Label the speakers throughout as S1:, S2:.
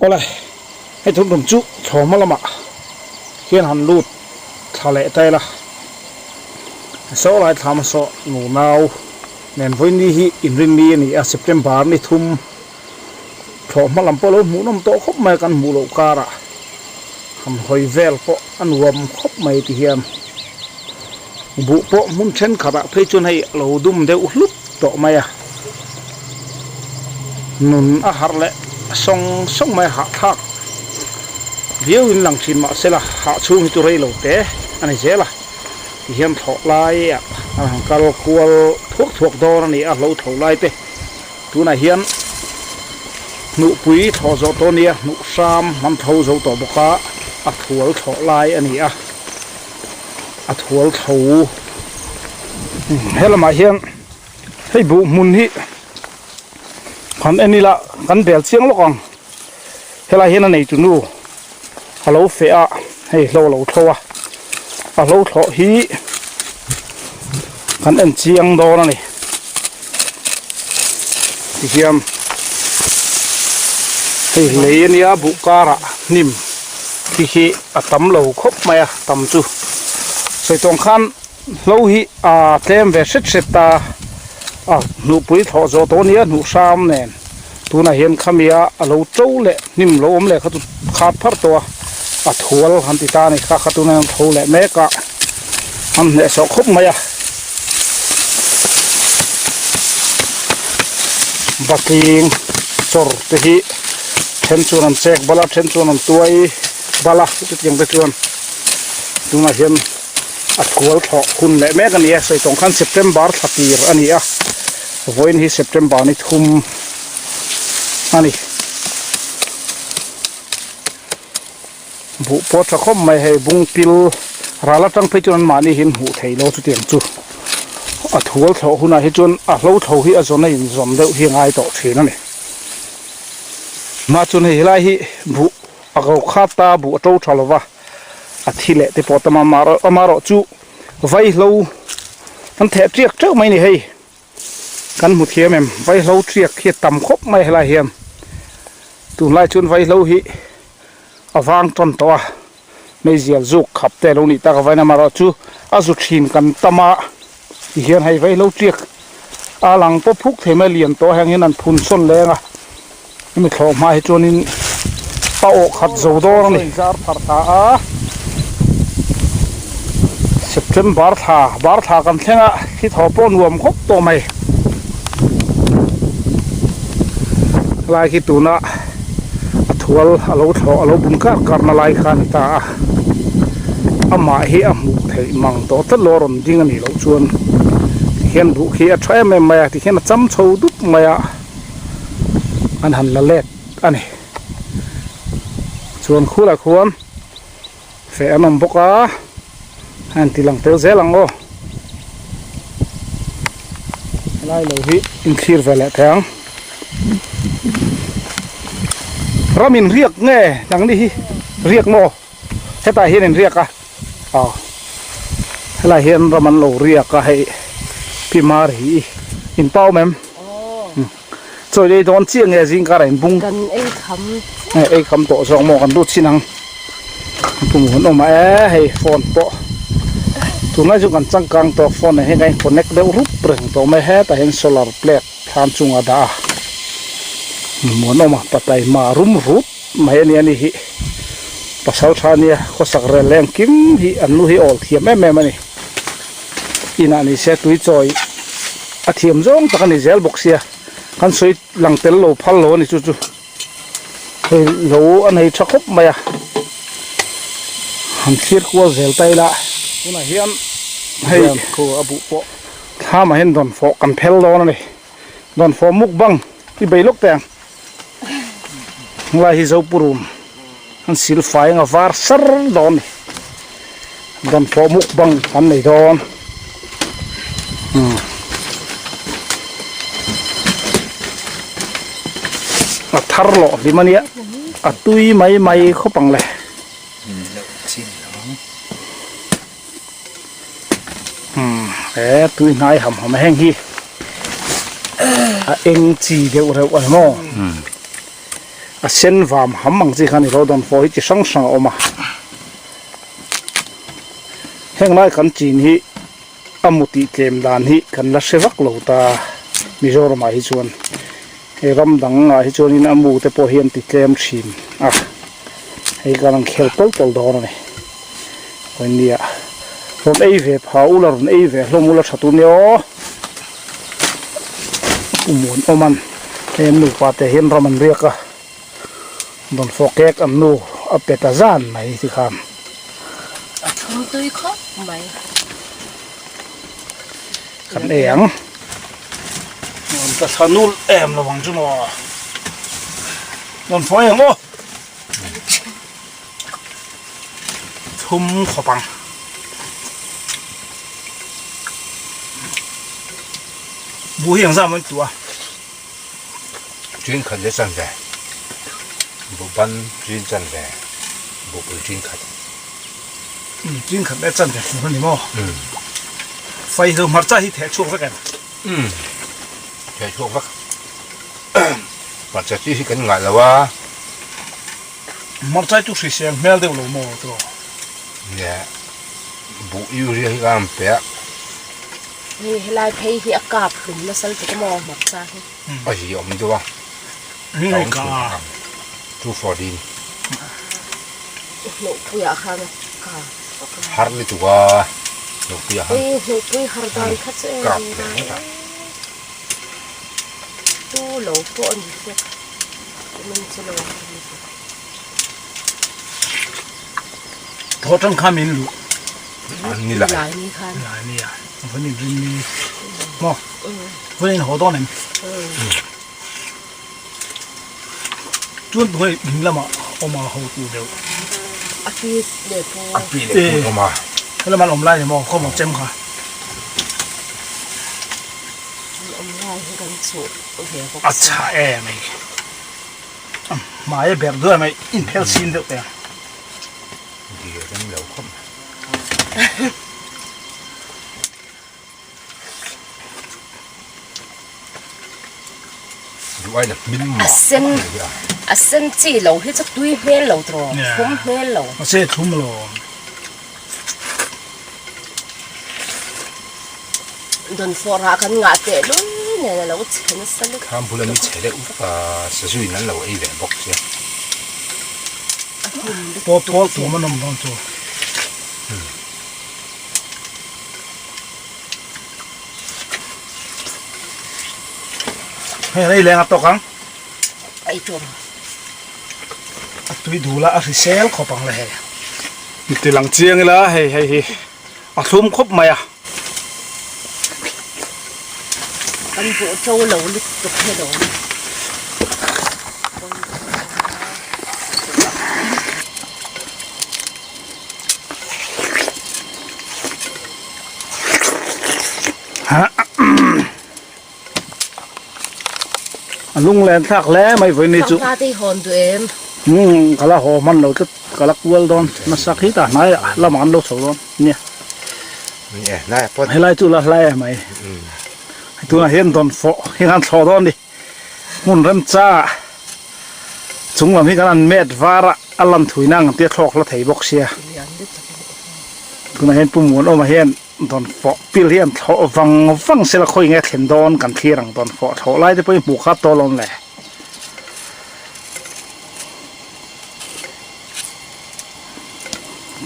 S1: Awle, hei tun tum chu thlawhhma lamah hian han lut thla leh ta ila. Saw lai thla hmasa nunau nen vawiin hi inrinni a ni a, September ni thum thlawhhma lam pawh a lo hmuhnawm tawh khawp mai a, kan hmuh loh karah han hawi vel pawh a nuam khawp mai ti hian buh pawh hmun thenkhatah phei chuan hei a lo dum deuh hlup tawh mai a, nun a harh leh sawng sawng mai a, hahthlak viau in lang thin mahsela hah chhung hi chu rei lo te a ni zel a. Ti hian thlawh laiah an han kal kual thuak thuak dawn a ni a, hlo tho lai te tunah hian hnuhpui thlawh zawh tawh a nia, hnuh hram an tho zo tawh bawk a, a thual thlawh lai a ni a, a thual tho he lamah hian hei buh hmun hi han en ila kan bel chiang lawk ang helai hian a neitu nu. A lo feh a, hei hlo a lo thlo a, a hlo thlawh hi kan en chiang dawn a ni tihian hei lei a nia buh karah hnim khi khi a tam lo khawp mai a tam chu sawi tawng khan hlo hi a tlem ve hret hret a a hnuhpui thlawh zawh tawh a nia hnuh hram nen. Tunah hian khamia a lo to leh hnim lo awm leh kha chu khat pharh tawh a, a thual han ti ta a ni kha kha tunah hian tho leh mek a, an hnehsawh khawp mai a. Batling chawr te hi then chuan an chek bal a, then chuan an tuai bal a, chutiang te chuan tunah hian a thual thlawh hun leh mek a ni a, sawi tawng khan September thla tir a ni a. Vawiin hi September ni thum a ni. Buh pawh tha khawp mai hei bung pil ral atang phei chuan anmahni hi an hmuh theih lo chutiang chu a thual thlawh hunah hi chuan a hlo thlo hi a zawn a inzawm deuh hi a ngai tawh thin a ni. Mah chuan hei helai hi buh a ko khat ta buh a to tha lova a thi leh te pawh a tam a amaherawh chu vaihlo an theh tiak teuh mai a ni hei. Kan hmu thiam em? Vaihlo tiak hi a tam khawp mai helai hian. Tunlai chuan vaihlo hi a vang tawn tawh a, meizial zuk khap te a lo nih tak avain amaherawh chu a zu thin kan tam a ti hian hei vaihlo tiak a lang pawp phuk thei mai lian tawh heng hian an phun sawn leng a, hemi thlawh hma hi chuanin a awh khat zo dawn a ni. Zar phar ta a, September thla bar thla kan thleng a, khi thaw pawh nuam khawp tawh mai. Lai khi tuna a thual a lo thlawh a lo bun kar kar na lai kha a ni ta a, amah hi a hmuh theih mang tawh tlat lo a rawn ding a nih loh chuan tihian buh khi a tha em em mai a, tihian a cham chho dup mai a. An han la let a ni. Chuan khulah khuan feh an awm bawk a, a inti lang tel zel ang aw. Helai lo hi inthlir ve leh thei ang. Ram in riak nge nang ni hi riak maw hetah hian in riak a aw helai hian ram an lo riak a hei pi mar hi in pau mem. Chawi ei dawn chiah nge zing karah in bung.
S2: Kan ei kham
S1: chiah. Ei kham tawh zawk maw kan lut chin ang. Pu hun awm a e hei phone pawh tunlai chu kan changkang tawh phone ah hian kan in connect deuh rup reng tawh mai hetah hian solar plate thlam chungah dah a muan awm a pataima rum rut mai a ni a ni hi pasal tha ania khawsak rel leh engkim hi an nu hi awl thiam em em a ni. Inah ni se tui chawi a thiam zawng tak a ni zel bawk sia kan sawi lang tel lo phal lo a ni chu chu hei lo a nei tha khawp mai a han thlir kual zel ta ila tunah hian hei
S3: a buh pawh
S1: thlamah hian dawnfawh kan phel dawn a ni dawnfawh mukbang i bei lawk teh ang helai hi Zopurum. An sil fai anga var sar dawn a ni. Dawnfawh mukbang kan nei dawn. A thar lawh hlim a nia. A tui mai mai khawp ang le. He tui hnai ham ham heng hi a eng chi deuh reuh a ni maw. A sen vam ham ang chi kha ni lo dawnfawh hi chi hrang hrang a awm a. Heng lai kan chin hi a mu tih tlem dan hi kan la hre vak lo ta Mizoram ah hi chuan hei ram dang ah hi chuanin a mu te pawh hi an ti tlem thin a hei kan rawn khel tawl tawl dawn a ni nia rawn ei ve pha ula rawn ei ve hlawm ula tha tur nia aw pumuan awm an hei an nupa te hian ram an riak a. Dawnfawh kek an nu a pe ta zan mai ti khan.
S2: A thlum tui khawp mai.
S1: Kan ei ang. Rawn ka thla nul em lo ang chu maw. Dawnfawh ei ang aw. Thlum khawp ang. Buh hi ang zam an tu a.
S3: Ṭin khat leh chan ve, buhban ṭin chan ve, buhpui ṭin khat.
S1: Umm ṭin khat leh chan ve fur a ni maw? Umm. Fai ho hmarcha hi theh chhuak vek em?
S3: Umm theh chhuak vek. Hmarcha chi hi kan ngah lo a.
S1: Hmarcha hi chu hrisel hmel deuh lo maw tiraw?
S3: Nia, buh urea hi ka rawn pe a.
S2: Hei helai phei hi a kap hlum nasa lutuk a maw hmarcha hi.
S3: A hi a awm deuh a. A awm chhun ang 214.
S2: Hnawhpuiah khan a kap vak a.
S3: Har lutuk a hnawhpuiah khan.
S2: Ei hnawhpui har dan kha chu
S3: kap leh ngawt a.
S2: Tu lo pawh a ni hlek. Kumin chu lo har lutuk.
S1: Thaw tang kha min luh.
S3: Ni lai.
S2: Lai ni khan.
S1: Lai ni a. Vanin rin ni. Maw. Vanin haw dawn em? Chuan tunge ding lamah awm a ho tu deuh.
S2: A pi leh pu.
S3: A pi leh pu awm a.
S1: Helama an awm lai ni maw khaw maw chem kha.
S2: An awm lai hi kan chhuh ve bawk
S1: A chhah em ei. Hmai a berh duai mai inphel sin deuh teh ang.
S3: Dir rem lo khawp mai. Duh aina hmin mah
S2: A sen a sen chi lo hi chu tui hmel lo tawh thlum hmel lo.
S1: A se thlum lo.
S2: Dawnfawh rah kan ngah teh lul nen a lo chhe nasa lutuk.
S3: Kham bula mi chhe deuh vek a, sazuin an lo ei ve bawk sia.
S2: A hnim lutuk.
S1: Pawl pawl tum an awm dawn chu. Hei an ei leng a tawk ang.
S2: Ei tur.
S1: A tui dul a, a hrisel khawp ang le hei. Ti lang chiang ila hei hei hi a thlum khawp mai a.
S2: Kan buh to lo lutuk hi dawn.
S1: A lunglen thlak hle mai vawi ni chu.
S2: Sangha te i hawn duh em?
S1: Umm ka la haw hman lo tlat ka la kual dawn nasa khi ta hnai ah lamah an lo chho dawn nia.
S3: Nia hnai ah pawh.
S1: Helai chu la hlai a mai. Tunah hian dawn fawh hi khan thlawh dawn a ni. Hmun remcha ah chung lam hi kan han met var a a lan thui na ang tia thlawk hla thei bawk sia. Tunah hian Pu Muanawma hian Dawn fawh pil hi an thlawh vang vang sela khawi nge thlen dawn kan thlir ang dawn fawh thlawh lai te pawhin hmuh kha tawl awm le.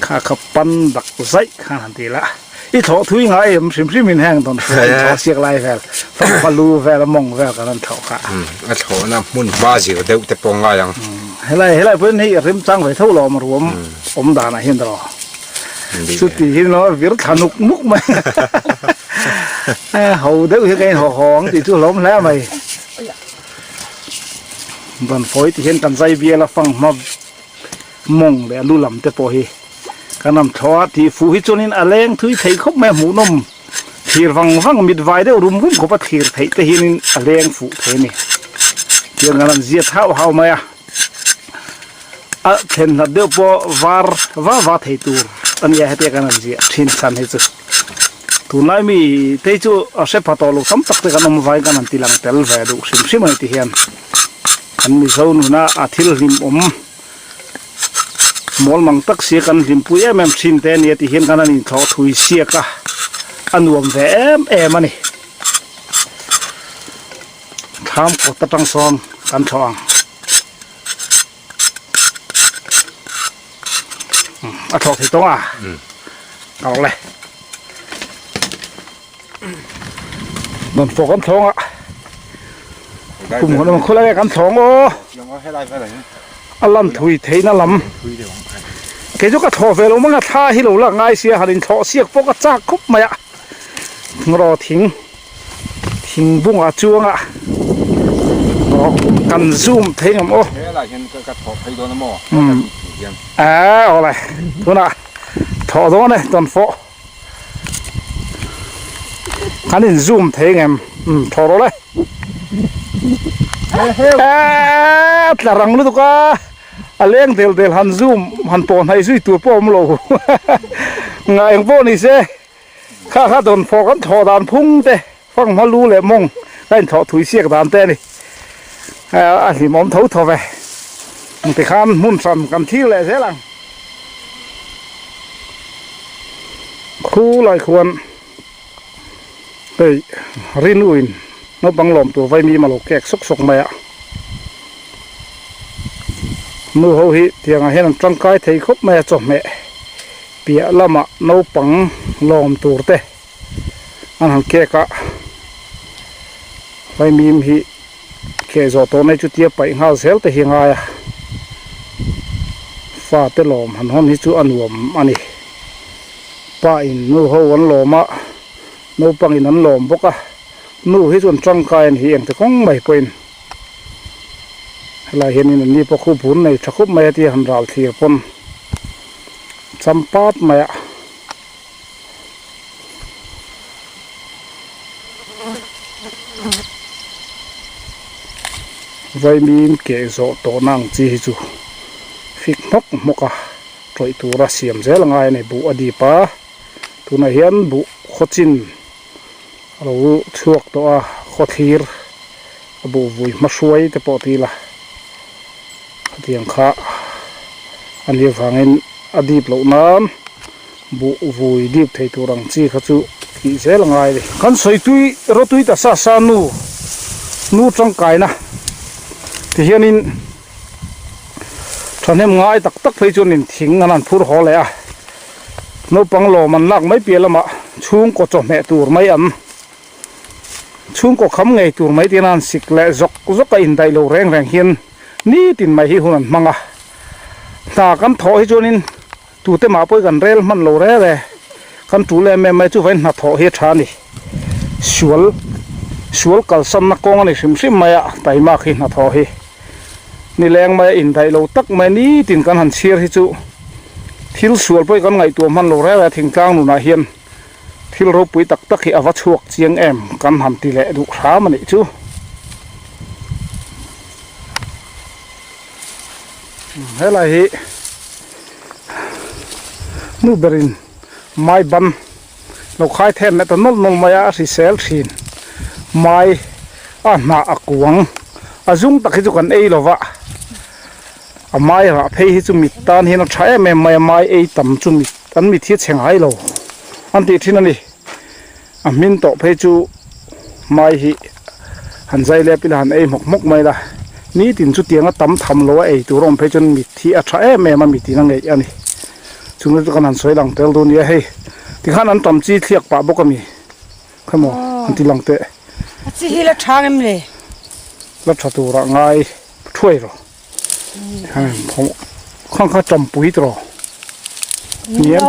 S1: Kha kha pan dak zaih khan han ti la i thlawh thui ngai em hrim hrim in heng dawn fawh in thlawh siak lai vel fangfa lu vel a mawng vel kan han thlawh kha.
S3: A thlawhna hmun hma zir deuh te pawh ngai ang.
S1: Helai helai pawhin hei remchang ve tho lo awm ruam awm danah hian rawh. Chuti hi no vir thla nuk nuk mai ho deuh hi ka in haw haw ang tih chu hlawm hle mai ban fawi ti hian kan zai bial a fang hma mawng leh a lu lam te pawh hi kan am thlawh a tih fuh hi chuanin a leng thui thei khawp mai a hmuhnawm thlir vang vang mit vai deuh rum rum khawp a thlir theih te hianin a leng fuh thei a ni tiang kan han ziat hauh hauh mai a. A thlen hlat deuh pawh var va va thei tur a nia hetia kan han ziah thin chhan hi chu tunlai mi te hi chu a hre pha tawh lo tam tak te kan awm avangin kan han ti lang tel ve duh hrim hrim a ni ti hian. Kan Mizo nuna a thil hlimawm mawl mang tak sia kan hlimpui em em thin te a nia tih hian kan han inthlawh thui siak a, a nuam ve em em a ni. Thlam kawt atang sawn kan thlawh ang. A thlawh thei tawng a? Ka rawh le. Dawnfawh kan thlawng a. Kum hun ang khulai kan thlawng aw. A lan thui theihna lam. Kei chu ka thlawh ve lo mang a thla hi lo la ngai sia han inthlawh siak pawh ka chak khawp mai a. Ngaw thing thing bungah chuang a aw kan zoom thei ngam aw.
S3: Helai hian ka thlawh phei dawn a maw?
S1: Aaa awle tunah thlawh dawn e dawnfawh. Kan in zoom thei ngem umm thaw rawh le eeee tla rang lutuk a a leng del del han zoom han pawh hnaih zui tur pawh a awm lo ngah eng pawh ni se kha kha dawn fawh kan thlawh dan phung te fanghma lu leh mawng ka inthlawh thui siak dan te a ni a hlimawm tho tho ve tikhan hmun hran kan thlir leh zel ang. Khu lai khuan hei Rinuin naupang lawm tur vaimim a lo kek sawk sawk mai a, nu ho hi tiangah hian an tangkai thei khawp mai a chawhmeh piah lamah naupang lawm tur te an han kek a, vaimim hi Keh zawh tawh mai chu tia paih nghal zel te hi a ngai a, fate lawm han hawn hi chu a nuam a ni. Pa in nu ho an lawm a, naupang in an lawm bawk a, nu hi chuan tangkai a ni hi engti kawng mai pawhin helai hianin an ni pawh khu bur nei tha khawp mai a tia han ral thlir pawn champat mai a. Vaimim keh zawh tawhna ang chi hi chu fik hmawk hmawk a tawih tura siam zel a ngai a ni buh a dip a tunah hian buh khawchin a lo chhuak tawh a khawthlir a buh vui hma hruai te pawh ti ila khatiang kha a nih avangin a dip loh nan. Buh vui dip thei tur ang chi kha chu tih zel a ngai a ni. Kan sawi tui rawtui ta sa sa nu nu tangkaina ti hianin thahnem ngai tak tak phei chuanin thing an han phur haw leh a, naupang lawm an lak mai piah lamah chhungkaw chawhmeh tur mai an chhungkaw kham ngei tur mai tiin an sik leh zawk zawk a indaih lo reng reng hian nitin mai hi hun an hmang a, hna kan thawh hi chuanin. Tute mah pawh hi kan rel hman lo rel e, kan tul em em mai chuvain hnathawh hi a tha a ni. Sual sual kalsanna kawng a ni hrim hrim mai a, taimak hi hnathawh hi nileng mai a indaih lo tak mai nitin kan han chhiar hi chu thil sual pawh hi kan ngaihtuah hman lo rel e, thingtlang nunah hian thil ropui tak tak hi a va chhuak chiang em kan han ti leh duh hram a nih chu. Helai hi nu berin mai ban lo khai them leh ta nawlh nawlh mai a a hrisel thin mai a hnah a kuang a zung tak hi chu kan ei lova a mai rah phei hi chu mit tan hian a tha em em mai a mai ei tam chu mit an mit hi a chhe ngai lo an tih thin a ni. A hmin tawh phei chu mai hi han zai lep ila han ei hmawk hmawk mai la nitin chutiang a tam tham lo a ei tur a awm phei chuan mit hi a tha em em a mit in a ngeih a ni chungte chu kan han sawi lang tel dawn nia hei tikhan an tam chi thliak pah bawk a mi khemaw an ti lang teh
S4: a chi hi la tha ngem le
S1: la tha turah ngai thuai rawh Khang kha tampui tawh nian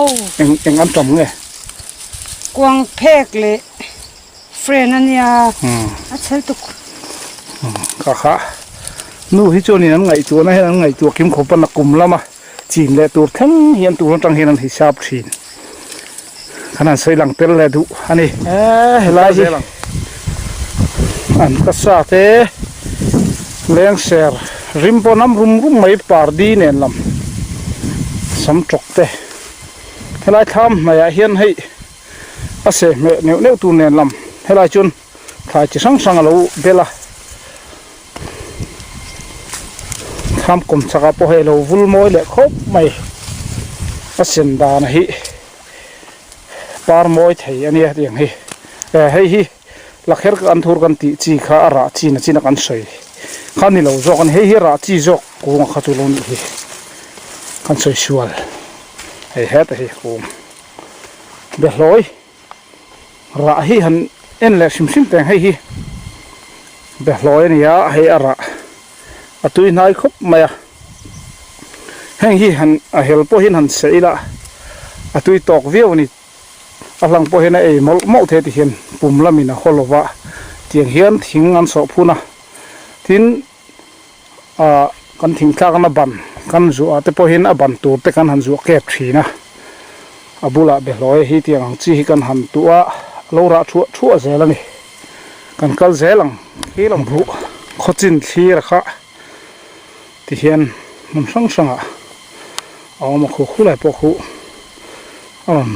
S1: eng eng an tam nge
S4: kuang phek leh friend ania a chhel tuk
S1: kha kha nu hi chuanin an ngaihtuahna hian an ngaihtuah kim khawp a nakum lama chin leh tur thleng hian tur atang hian an hisap thin khan an sawi lang tel leh duh a ni helai hi an ka sa te lengser rim pawh an am rum rum mai pardi nen lam sam tawk te helai thlam hnaihah hian hei a sehhmeh neuh neuh tur nen lam helai chuan thlai chi hrang hrang a lo bel a. Thlam kawm chakah pawh hei a lo vul mawi leh khawp mai. A sen dan hi par mawi thei a nia tiang hi. Hei hi lakher an thur kan tih chi kha a rah chin a chin a kan sawi kha ni lo zawk a ni. Hei hi rah chi zawk kung a kha chu lo nih hi kan sawi sual. Hei heta hi kung behlawi. Rah hi han en leh hrim hrim teng hei hi behlawi a ni a hei a rah a tui hnai khawp mai a heng hi han a hel pawh hian han seh ila a tui tawk viau a ni a hlang pawh hian a ei mawlh mawlh thei ti hian pum lamin a haw lo va tiang hian thing an sawh phun a tin ah kan thing tlakna ban kan zuah te pawhin a ban tur te kan han zuah kep thin a a bulah behlawi hi tiang ang chi hi kan han tuh a a lo rah thuah thuah zel a ni kan kal zel ang khi lam buh khawchin thlir a kha ti hian hmun hrang hrangah a awm a khu khulai pawh khu a rawn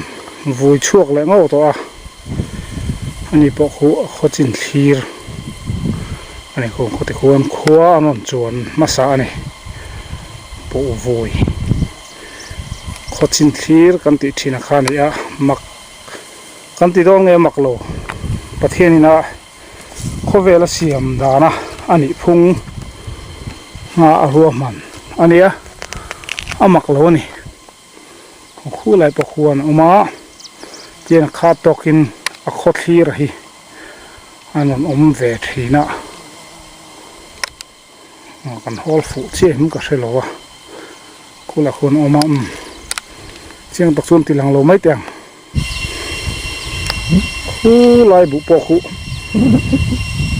S1: vui chhuak leh ngauh tawh a ani pawh khu a khawchin thlir a ni khu khaw tikhuan khua an rawn chuan hmasa a ni pawh vui khawchin thlir kan tih thin a kha a ni a mak kan ti dawn nge mak lo Pathian in a khawvel a siam dana a nih phung nga a ruahman a nia a mak lo a ni. Khu lai pawh khuan a awm a tiang a khat tawkin a khaw thlir hi a rawn awm ve thin a kan hawl fuh chiah em ka hre lo a khu lah khuan a awm a umm chiang tak chuan ti lang lo mai teh ang khu lai buh pawh khuh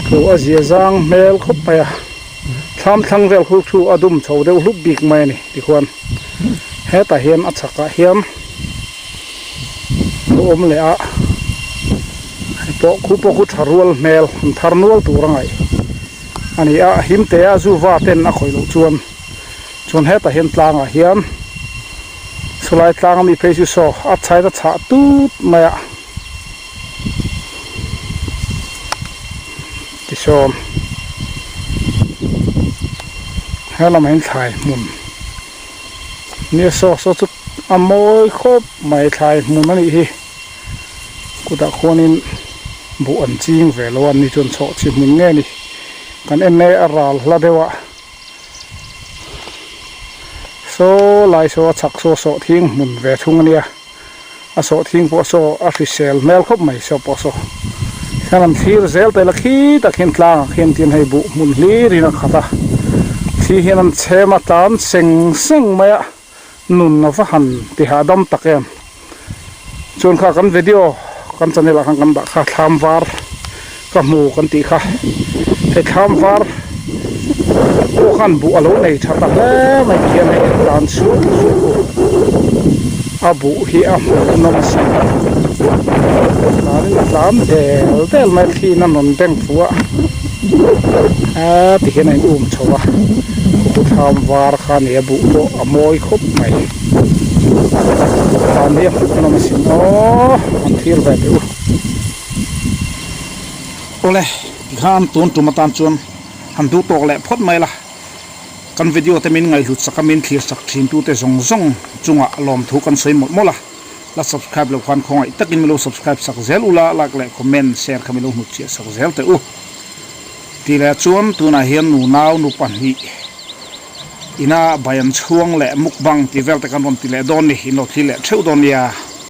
S1: thu a zia zang hmel khawp mai a thlam thlang vel khu thu a dum chho deuh hlup bik mai a ni tikhuan hetah hian a chhakah hian a awm leh a hei pawh khu pawh khu tha rual hmel an thar nual tur a ngaih a ni a him te a zu va ten a khawih loh chuan chuan hetah hian tlangah hian chulai tlang ami phei chu saw a chhain a chhah tut mai a tisawn he lamah hian thlai hmun nia saw saw chu a mawi khawp mai thlai hmun a nih hi kutah khuanin buh an ching ve lo a ni chuan chhawh chi hmun nge ni kan en e a ral hla deuh a. Saw lai saw a chhak saw sawhthing hmun ve thung a nia a sawhthing pawh saw a hrisel hmel khawp mai saw pawh saw hian an thlir zel tel a khi tak hian tlangah khian tin hei buh hmun hlir in a khat a thli hian an chhem a tlan seng seng mai a nun a va han ti hahdam tak em chuan kha kan video kan channel ah khan kan dah kha thlam var ka hmu kan tih kha hei thlam var pawh khan buh a lo nei tha ta hle mai ti hian hei tlan chhung a buh hi a hmuh nawm a sin tlanin a tlan del del mai a thliin a rawn beng fuh a ti hian a in um chho a thlam var kha a ni a buh pawh a mawi khawp mai thlam hi a hmuh nawm asin aw an thlir ve teh u awle tikhan tun tum atan chuan han duh tawk leh phawt mai la kan video te min ngaihhlut sak a min thlir sak thin tute zawng zawng chungah lawmthu kan sawi mawlh mawlh a la subscribe loh khan khawngaih takin min lo subscribe sak zel ula like leh comment share kha min lo hnutchhiah sak zel teh u. Tih leh chuan tunah hian nunau nu pahnih ina Bayan chhuang leh mukbang tih vel te kan rawn ti leh dawn ni, in lo thlir leh theuh dawn nia.